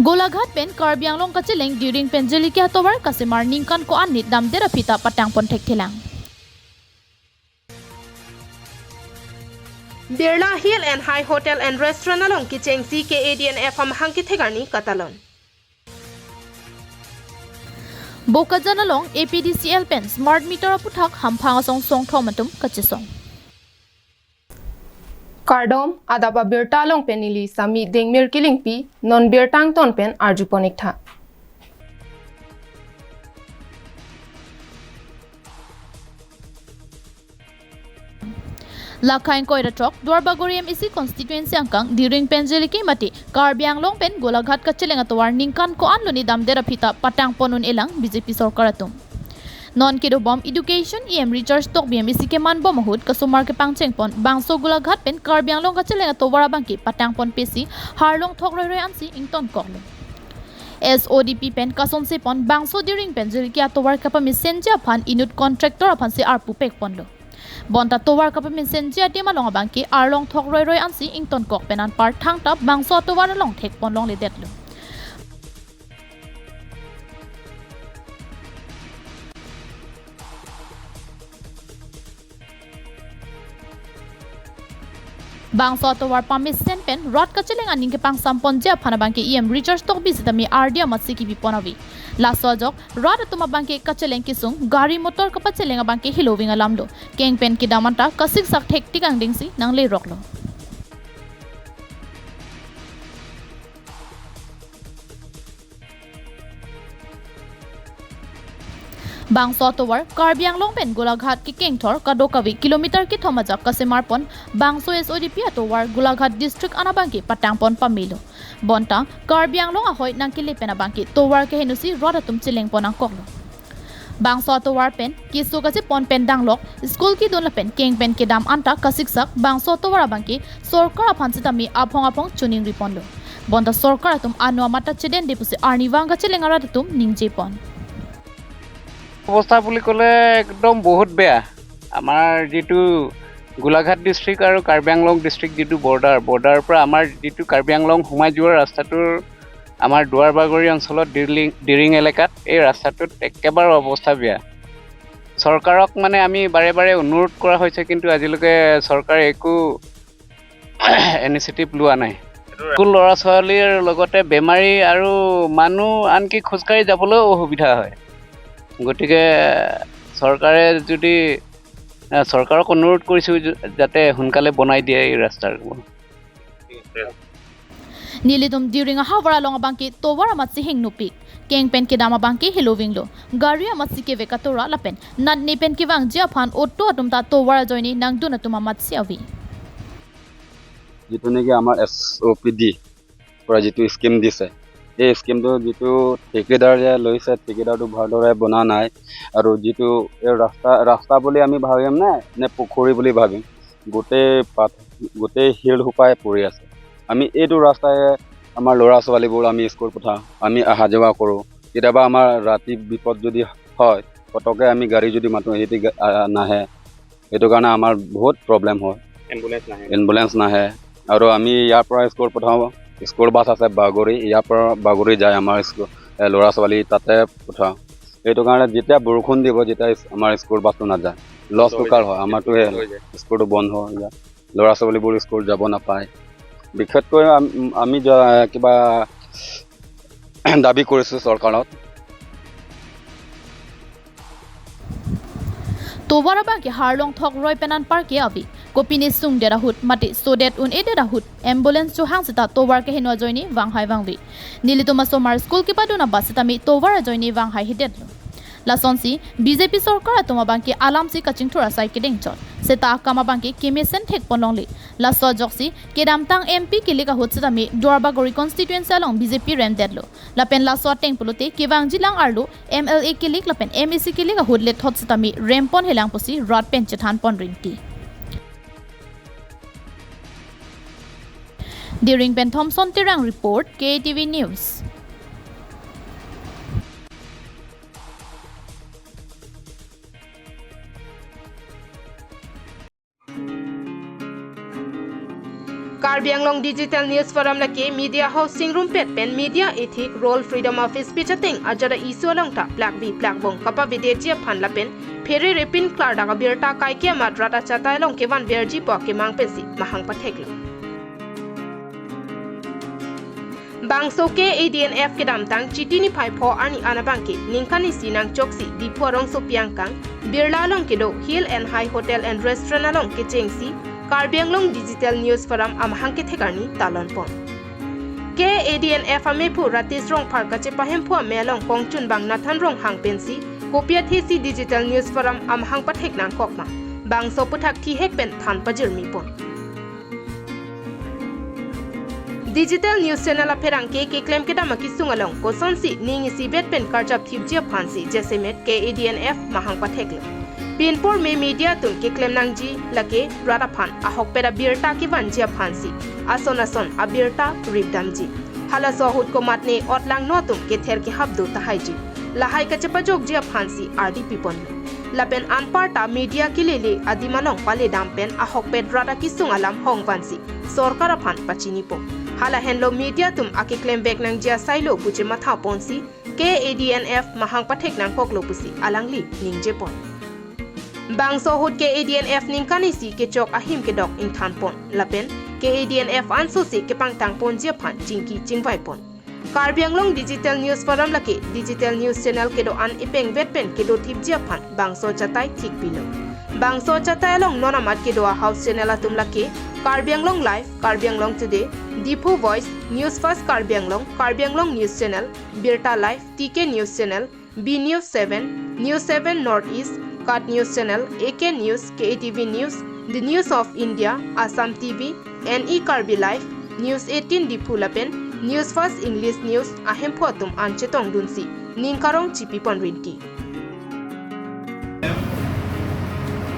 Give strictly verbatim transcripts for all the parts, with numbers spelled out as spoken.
Golaghat pen Karbi Anglong kacheleng Diring pen Jiliki atovar kasemar ningkan ko-an nit damdet aphi ta patangpon thekthelang. Birla Hill and High Hotel and Restaurant along kechengsi K A D N F amahang kethek arni katalon. Bokajan along A P D C L pen smart meter aputhak hamphang asong songthom atum kachesong. Kardom, adap abirta along pen neli Sami Dengmir Kilingpi, non birta angton pen arjupon iktha. Lakha ingkoi ra throk, Duarbagori M A C constituency angkang, Diring pen Jiliki mate Karbi Anglong pen Golaghat kacheleng atovar ningkan ko-an lo ni damdet aphi ta patangpon un-elang B J P sorkar atum. Non kedobom Education E M Richard Tokbi M A C kemanbom ahut kasomar kepangchengpon bangso Golaghat pen Karbi Anglong kacheleng atovar abangke patangpon pesi harlong thok roiroi ansi ingtonkoklo. S O D P pen kasonsepon bangso Diring pen Jiliki atovar kapamesenji aphan inut contractor aphansi arpu pekponlo. Bonta tovar kapamesenji adim along abangke arlong thok roiroi ansi ingtonkok pen anpar thangta bangso atovar along thekpon longledetlo. Bangso atovar pamesen pen rat kacheleng aning kepangsamponji aphan abangke E M Richard Tokbi sitame ardi amatsi kipipon ave. Laso ajok rat atum abangke kacheleng kesung gari motor kapacheleng abangke heloving alamlo. Keng pen kedam anta kasiksak thektik angdengsi nangleroklo. Bangso atovar Karbi Anglong pen Golaghat kekengthor kadokave kilometer kethom ajak kasemarpon bangso S O D P atovar Golaghat district an abangke patangpon pamelo. Bonta Karbi Anglong ahoi nangkele pen abangke tovar kehenosi rat atum chelengpon angkoklo. Bangso atovar pen keso kachepon pen danglok, school kedun lapen keng pen kedam anta kasiksak bangso atovar abangke sorkar aphan sitame aphong aphong choningriponlo. Bonta sorkar atum ano amat ta chedende pusi arnivang kacheleng arat atum ningjepon. অৱস্থা বুলি ক'লে একদম বহুত বেয়া। আমাৰ যিটো গোলাঘাট ডিষ্ট্ৰিক্ট আৰু কাৰ্বি আংলং ডিষ্ট্ৰিক্ট যিটো বৰ্ডাৰ, বৰ্ডাৰৰ পৰা আমাৰ যিটো কাৰ্বি আংলং সোমাই যোৱাৰ ৰাস্তাটোৰ, আমাৰ দুৱাৰবাগৰি অঞ্চলত ডিৰিং, ডিৰিং এলেকাত এই ৰাস্তাটোত একেবাৰে অৱস্থা বেয়া। চৰকাৰক মানে আমি বাৰে বাৰে অনুৰোধ কৰা হৈছে, কিন্তু আজিলৈকে চৰকাৰে একো ইনিচিয়েটিভ লোৱা নাই। স্কুল ল'ৰা ছোৱালীৰ লগতে বেমাৰী আৰু মানুহ আনকি খোজকাঢ়ি যাবলৈও অসুবিধা হয়। গতিকে চৰকাৰে যদি, আহ, চৰকাৰক অনুৰোধ কৰিছোঁ যে, যাতে সোনকালে বনাই দিয়ে এই ৰাস্তাবোৰ। Nelitum Diring ahavar along abangke tovar amatsi hingnopik. Keng pen kedam abangke helovinglo. Gari amatsi kevek atora lapen natne pen kevangji aphan auto atum ta tovar ajoine nangdun atum amatsi ave. যিটো নেকি আমাৰ এছ অ' P D পৰা যিটো স্কিম দিছে, এই স্কিমটো যিটো ঠিকেদাৰে লৈছে, ঠিকেদাৰটো ভালদৰে বনা নাই। আৰু যিটো এই ৰাস্তা, ৰাস্তা বুলি আমি ভাবিম নে, নে পুখুৰী বুলি ভাবিম? গোটেই পাত, গোটেই শিল সোপাই পৰি আছে। আমি এইটো ৰাস্তাৰে আমাৰ ল'ৰা ছোৱালীবোৰ আমি স্কুল পঠাওঁ, আমি অহা যোৱা কৰোঁ। কেতিয়াবা আমাৰ ৰাতি বিপদ যদি হয়, পতককৈ আমি গাড়ী যদি মাতোঁ, সিহঁতি গা-, আ, নাহে। সেইটো কাৰণে আমাৰ বহুত প্ৰব্লেম হয়। এম্বুলেন্স নাহে। এম্বুলেন্স নাহে। আৰু আমি ইয়াৰ পৰা স্কুল পঠাওঁ, স্কুল বাছ আছে বাগৰি, ইয়াৰ পৰা বাগৰি যায় আমাৰ স্কুল, এ, ল'ৰা ছোৱালী তাতে পঠাওঁ। সেইটো কাৰণে যেতিয়া বৰষুণ দিব, যেতিয়া ইস-, আমাৰ স্কুল বাছটো নাযায়, লছ লোকাৰ হয়, আমাৰতো সেই বন্ধ হৈ যায়। স্কুলটো বন্ধ হৈ যায়, ল'ৰা ছোৱালীবোৰ স্কুল যাব নাপায়। বিশেষকৈ আম-, আমি জ-, কিবা দাবী কৰিছোঁ চৰকাৰত। Tovar abangke harlong thok roi pen anpar ke ave. Kopine sungdet ahut mate sodet un-edet ahut ambulance chohang seta tovar keheno ajoine vanghai vangve. Nelitum asomar school kepadun abus sitame tovar ajoine vanghai hedetlo. Lasonsi B J P sorkar atum abangke alamsi kachingthur asai kedengchot. Seta akam abangke kemesen thekpon longle. Laso ajoksi kedamtang M P kilik ahut sitame Duarbagori constituency along B J P remdetlo. Lapen laso ateng pulote kevangjilang arlo M L A kilik lapen M A C kilik ahut lethot sitame rempon helang pusi rat pen chethanpon rinti. Diring pen Thomson Terang report, K T V News. Karbi Anglong Digital News Forum lake media house chingrumpet pen media ethic, role, freedom of speech ateng ajat a-issue along ta plakvi plakbong kapavedetji aphan lapen pherere pin klardak abirta kaike amat rat achatai along kevanverji pu akemang pensi mahang patheklo. Bangso K A D N F kedamtang Chiti niphai pho arni an abangke ningkan isi nangchoksi Diphu arongsopi angkang Birla along kedo Hill and High Hotel and Restaurant along kechengsi Karbi Anglong Digital News Forum amahang kethek arni talonpon. K A D N F amephu Ratis Rongphar kachepahemphu amei along kongchunbang Nathan Ronghang pensi kopi athesi Digital News Forum amahang pathek nangkokma, bangso aphuthak thihek pen than pajirmipon. Digital news channel apherangke keklem kedam akesung along kosonsi ning isivet pen karjap thipji aphansi jasemet K A D N F mahang patheklo. Pinpur me media atum keklem nangji lake rat aphan ahokpet abirta kevanji aphansi ason ason abirta ripdamji. Halaso ahut komatne otlangno atum kether kehap do tahaiji. Lahai kachepajokji aphansi ardi piponlo. Lapen anparta media kelele adim along paledam pen ahokpet rat akesung alam hongvansi sorkar aphan pachinipo. Hala henlo media atum akeklem vek nangji asailo pu chemathaponsi K A D N F mahang pathek nangkoklo pusi alangli ningjepon. Bangso ahut K A D N F ningkan isi kechok ahim kedok ingthanpon lapen K A D N F ansose kepangtangponji aphan chingki chingvaipon. Karbi Anglong Digital News Forum lake digital news channel kedo-an ipengvet pen kedothipji aphan bangso achatai thikpilo. Bangso achatai along non amat kedo a-house channel atum lake Karbi Anglong Live, Karbi Anglong Today, Diphu Voice, News First Karbi Anglong, Karbi Anglong News Channel, Birta Live, T K News Channel, B News seven, News seven North East, Kat News Channel, A K News, K A T V News, The News of India, Assam T V, N E Karbi Live, News eighteen Diphu lapen News First English News ahemphu atum an chetongdunsi ning karong chipipon rinti.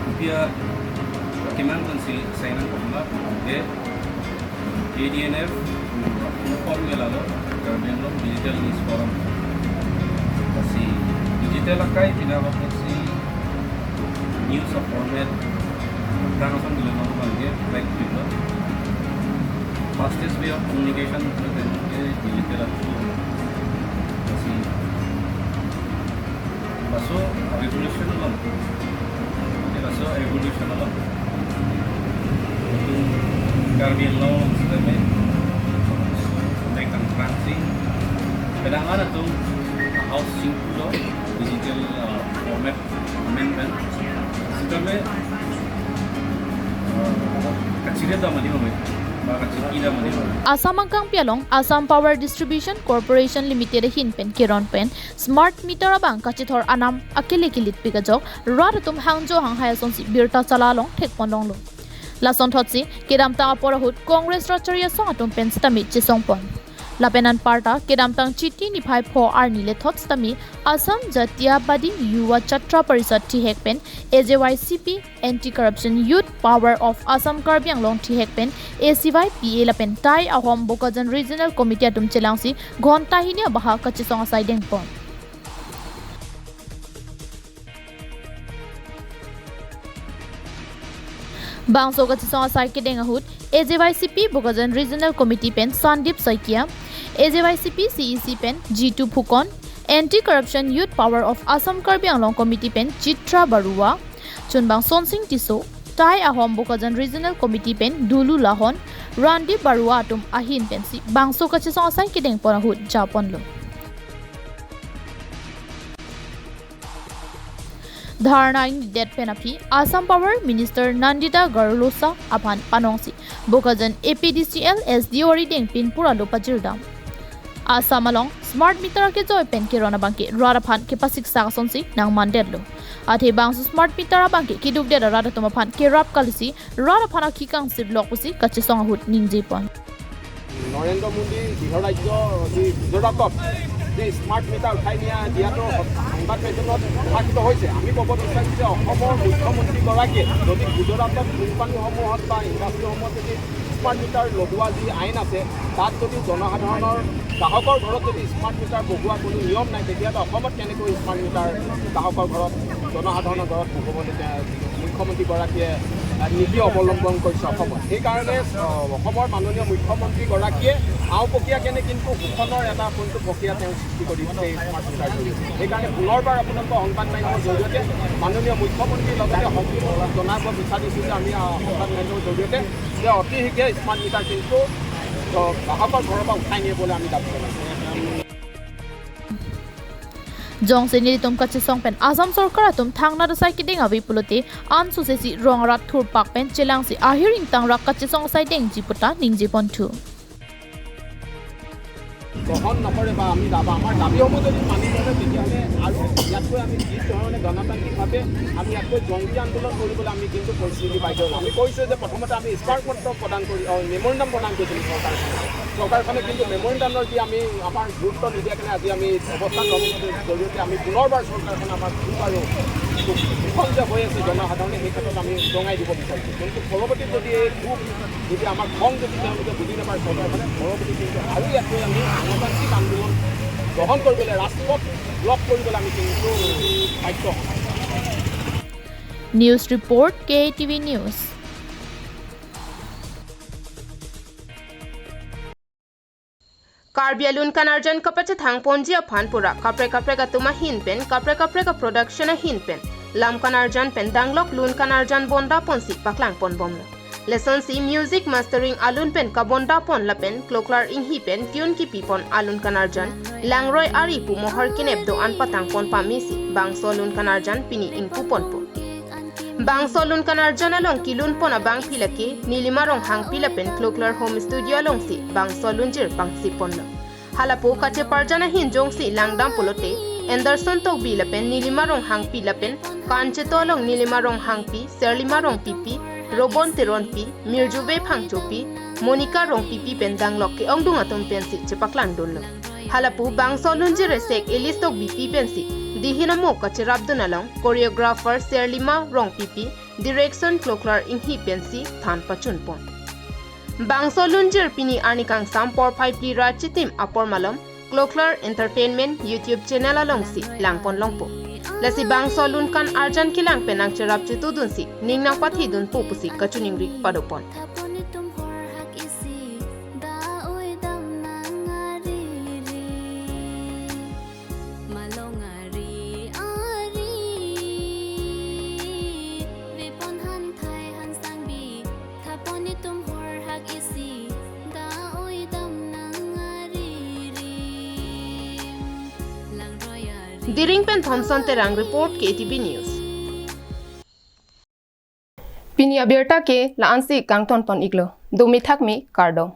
Kopi akemang pensi asai nangkokma, de K A D N F, inform ke lalo, Karbi Anglong Digital News Forum. Lasi digital akai pina apotsi news a-format tang ason dilo nang bangke, like, gitu. Fastest way of communication itu kan ke digital itu. Lasi laso revolution along. Laso revolution along. Karbi Anglong sitame neng kangprang si kedangan atum house chingpulo digital, uh, format amendment. Sitame, uh, kachiri ta mali mame, ba kachiri ta mali mame. Assam angkangpi along Assam Power Distribution Corporation Limited ahin pen keron pen smart meter abang kachithor anam akele kelitpik ajok rat atum hangjo hanghai asonsi birta chala along thekponlonglo. Lasonthotsi kedamtang apor ahut Congress rat chari asong atum pen sitame chesongpon. Lapen anparta kedamtang Chiti niphai pho arni lethot sitame Assam Jatiya Badi Yuva Chatra Parishad thihek pen A J Y C P, Anti Corruption Youth Power of Assam Karbi Anglong thihek pen A C Y P A lapen Tai Ahom Bokajan Regional Committee atum chelangsi ghonta hini abaha kachesong asai dengpon. Bangso kachesong asai kedeng ahut A J Y C P Bokajan Regional Committee pen Sandip Saikia, A J Y C P C E C pen Jitu Phukon, Anti Corruption Youth Power of Assam Karbi Anglong Committee pen Chitra Barua, chunbang Sonsing Tisso, Tai Ahom Bokajan Regional Committee pen Dulu Lahon, Randi Barua atum ahin pensi bangso kachesong asai kedengpon ahut japonlo. Dharna ingdet pen aphi Assam Power Minister Nandita Garlosa aphan panongsi Bokajan A P D C L S D O ari dengpin pura lo pajirdam. Assam along smart meter akejoi pen keron abangke rat aphan kepasiksak asonsi nangmandetlo. Athe bangso smart meter abangke kedukdet arat atum aphan kerap kalisi rat aphan akhi kangsip lok pusi kachesong ahut ningjepon. Narendra মোদী গৃহ ৰাজ্য যি গুজৰাটত যি smart meter উঠাই নিয়া দিয়াটো সংবাদ মাধ্যমত প্ৰকাশিত হৈছে। আমি ক'ব বিচাৰিছোঁ যে অসমৰ মুখ্যমন্ত্ৰীগৰাকীয়ে যদি গুজৰাটত কোম্পানীসমূহত বা ইণ্ডাষ্ট্ৰীসমূহত যদি স্মাৰ্ট মিটাৰ লগোৱা যি আইন আছে, তাত যদি জনসাধাৰণৰ গ্ৰাহকৰ ঘৰত যদি স্মাৰ্ট মিটাৰ বহোৱা কোনো নিয়ম নাই, তেতিয়াহ'লে অসমত কেনেকৈ স্মাৰ্ট মিটাৰ গ্ৰাহকৰ ঘৰত, জনসাধাৰণৰ ঘৰত বহাবলৈ তেওঁ মুখ্যমন্ত্ৰীগৰাকীয়ে নীতি অৱলম্বন কৰিছে অসমত। সেইকাৰণে, আহ, অসমৰ মাননীয় মুখ্যমন্ত্ৰীগৰাকীয়ে আওপকীয়া কেনে কিন্তু শোষণৰ এটা কোনটো প্ৰক্ৰিয়া তেওঁ সৃষ্টি কৰি দিছে এই স্মাৰ্ট মিটাৰ জৰিয়তে। সেইকাৰণে পুনৰবাৰ আপোনালোকৰ সংবাদ মাধ্যমৰ জৰিয়তে মাননীয় মুখ্যমন্ত্ৰীৰ লগতে সংবাদ জনাব বিচাৰিছোঁ যে আমি, আহ, সংবাদ মাধ্যমৰ জৰিয়তে যে অতি শীঘ্ৰে স্মাৰ্ট মিটাৰ কিন্তু, আহ, গ্ৰাহকৰ ঘৰৰ পৰা উঠাই নিবলৈ আমি দাবী জনাইছোঁ। Jongsi nelitum kachesong pen Assam sorkar atum thangnat asai keding ave pulote ansose si rong arat thurpak pen chelangsi ahir ingtang rak kachesong asai dengji puta ningje ponthu. গ্ৰহণ নকৰে বা আমি দাবা, আমাৰ দাবীসমূহ যদি মানি নলয়, তেতিয়াহ'লে আৰু ইয়াতকৈ আমি যি ধৰণে গণতান্ত্ৰিকভাৱে আমি ইয়াতকৈ জংগী আন্দোলন কৰিবলৈ আমি কিন্তু পৰিস্থিতি বাধ্য হ'ম। আমি কৈছোঁ যে প্ৰথমতে আমি স্মাৰক পত্ৰ প্ৰদান কৰি, অ, মেমৰেণ্ডাম প্ৰদান কৰিছিলোঁ চৰকাৰখনক। চৰকাৰখনে কিন্তু মেমৰেণ্ডামৰ যি আমি আমাৰ গুৰুত্ব নিদিয়াকৈ আজি আমি অৱস্থান গ্ৰহণ কৰাৰ জৰিয়তে আমি পুনৰবাৰ চৰকাৰখন আমাৰ খুব আৰু শোষণ যে হৈ আছে জনসাধাৰণে, সেই ক্ষেত্ৰত আমি জনাই দিব বিচাৰিছোঁ। কিন্তু পৰৱৰ্তী যদি এই খুব যদি আমাৰ খং যদি তেওঁলোকে বুজি নাপায় চৰকাৰখনে, পৰৱৰ্তী কিন্তু আৰু ইয়াতকৈ আমি গণতান্ত্ৰিক আন্দোলন গ্ৰহণ কৰিবলৈ, ৰাজপথ ব্লক কৰিবলৈ আমি কিন্তু বাধ্য হ'ম। News report, K A T V News. Karbi alun kan arjan kapachethang ponji aphan pura kaprek kaprek atum ahin pen, kaprek kaprek a-production ahin pen, lam kan arjan pen danglok lun kan arjan bonda ponsi paklang pon bomlo. Lasonsi music mastering alun pen kabonda pon lapen Kloklar Inghi pen tune kipi pon alun kan arjan Langroi Ari pu mohor kenep do-an patang pon pamesi bangso alun kan arjan pini ingpu ponpo. Bangso alun kan arjan along kelun pon abangpi lake Nilima Ronghangpi lapen Kloklar Home Studio alongsi bangso alunjir pangsi ponlo. Halapu kacheparjan ahin jongsi langdam pulote Anderson Tokbi lapen Nilima Ronghangpi lapen kancheto along Nilima Ronghangpi, Serlima Rongpipi, Robon Teronpi, Mirjuve Phangchopi, Monica Rongpipi pen danglok ke-ongdung atum pensi chepaklang dunlo. Halapu bangso alunjir esek Elis Tokbipi pensi dihin amo kacherap dun along choreographer Serlima Rongpipi, direction Kloklar Inghi pensi than pachun pon. Bangso alunjir pini arni kangsam porphai phli ra chitim apor malom Kloklar Entertainment YouTube channel alongsi lang pon longpo. Lasi bangso alun kan arjan kelang pen nangcherap chitudunsi ning nangpathi dunpo pusi kachiningri pado pon. Malong ari ari, vepon han thai han sangbi, thapon itum horhak isi, da oi dam nang ari ri. Langroi ari. Diring pen Thomson Terang report, K A T V News. Pini abirta ke la-ansi kangton pon iklo. Domi thakmi, kardom.